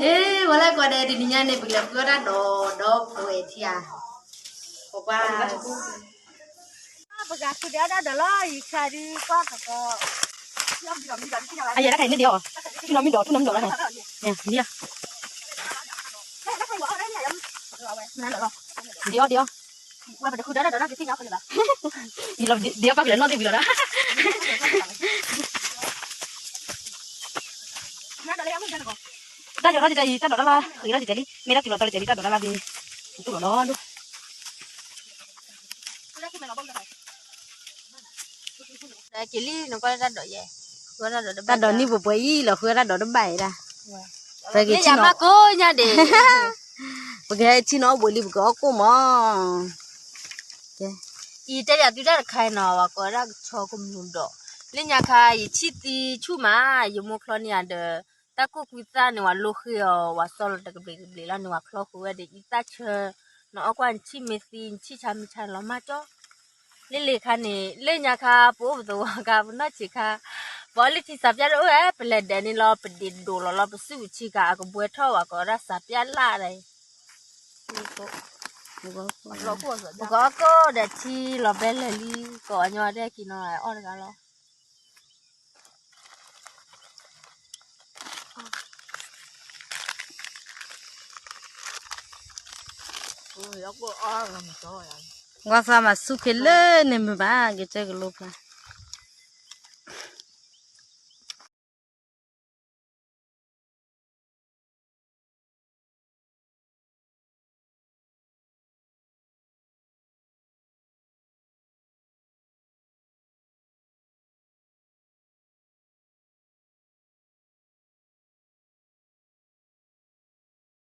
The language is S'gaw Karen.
ဟ့ၣ် ဝဲလၢကိးဂၤဒဲး တနံၤညါန့ၣ် ပကလဲၤဃုအီၣ်တၢ်ဒိးဒီးပဝဲထံဧါ, ပကွၢ်, ပကဃုဒဲးအီၣ်တၢ်ဒိးလီၤ ယခါဒုးကွၢ်သကိး, အယဲတၢ်ခါအံၤန့ၣ်ဒ်အီၤ, ထူနီၤမံဒီး ထူနီၤမံဒီးလီၤ, ဒ်အီၤ, ဒ်အီၤ, ဒ်အီၤ, ဒ်အီၤပကလဲၤနီၣ်သ့ၣ်ဝံၤလီၤဒီး တၢ်ယီၤထီၣ်ကဲအံၤ တၢ်ဒိးတၢ်လၢ ဂ့ၤထီၣ်ကဲလံ မ့ၢ်တၢ်က့ၤလီၤတၢ်လၢကဲလံ တၢ်ဒိးတၢ်လၢဘ့ၣ်, တူၢ်လီၤဒီး က့ၤလံ နကွၢ်တၢ်ဒိးယဲ, တၢ်ဒိးနံၣ်ပှဲၤပှဲၤအံၤလီၤ ဃုတၢ်ဒိးတဘၣ်အံၤဒၣ်, ပက့ၤဆံနီၤ, မ့ၢ်ယၤမၤကိးညါဒံး, ပကဟဲဆံနီၤအိၣ်ဘှံးလံ ပကအီၣ်ကိၣ်မး, အံၤတဲယၤသုတၢ်တခါအံၤနီၤ ပှၤကိးဒၣ်ကဆီကမူၤဒီး, လၢညါခါ ယဆံၣ်သံဆူၣ်မး ယမိၢ်ချီန့ၢ်ယၤဒီး, တၢ်ကိၢ်ကွံသၣ်န့ၣ် ပှၤလိဃ့အီၤ ပှၤစီလီၤတကဘျံးကဘျံးလီၤန့ၣ် ပှၤချီဃုာ်ဝဲဒီး အံသၣ်ဆၢ, နအီၣ်ကွၢ်နဆံၣ်မ့ၢ်သံ နဆံၣ်ဆါမ့ၢ်ဆါန့ၣ်လီၤမၢ်ကၠီ လ့လ့ခါန့ၣ် လၢညါခါ ပအိၣ်ပသဝီခါ ပနီၢ်ဆံးခါ, ပအီၣ်လၢထံစးပၠၣ်တအိၣ်ဧဲ ပလဲၤဒဲးန့ၣ်လီၤ ပဒ့ၣ်ဒိၣ်လီၤလီၤ ပစုၣ်ပဆံခါ အကဘှဲထီၣ်ဝဲကိးဒၣ်စးပၠၣ်လၢ်ဒၣ်အံၤ, ပကအီၣ်ကိၣ်ဒီးထံလီၤဘဲလဲၤလံ ကိးအညီဒဲက့ၤနီၤ အီၣ်တဂၤလီၤ. ကွၢ်သးမၤဆူၣ်က့ၤလၢန့ၣ်မုာ်ဘၣ် က့ၤကၢကလိဖျါ,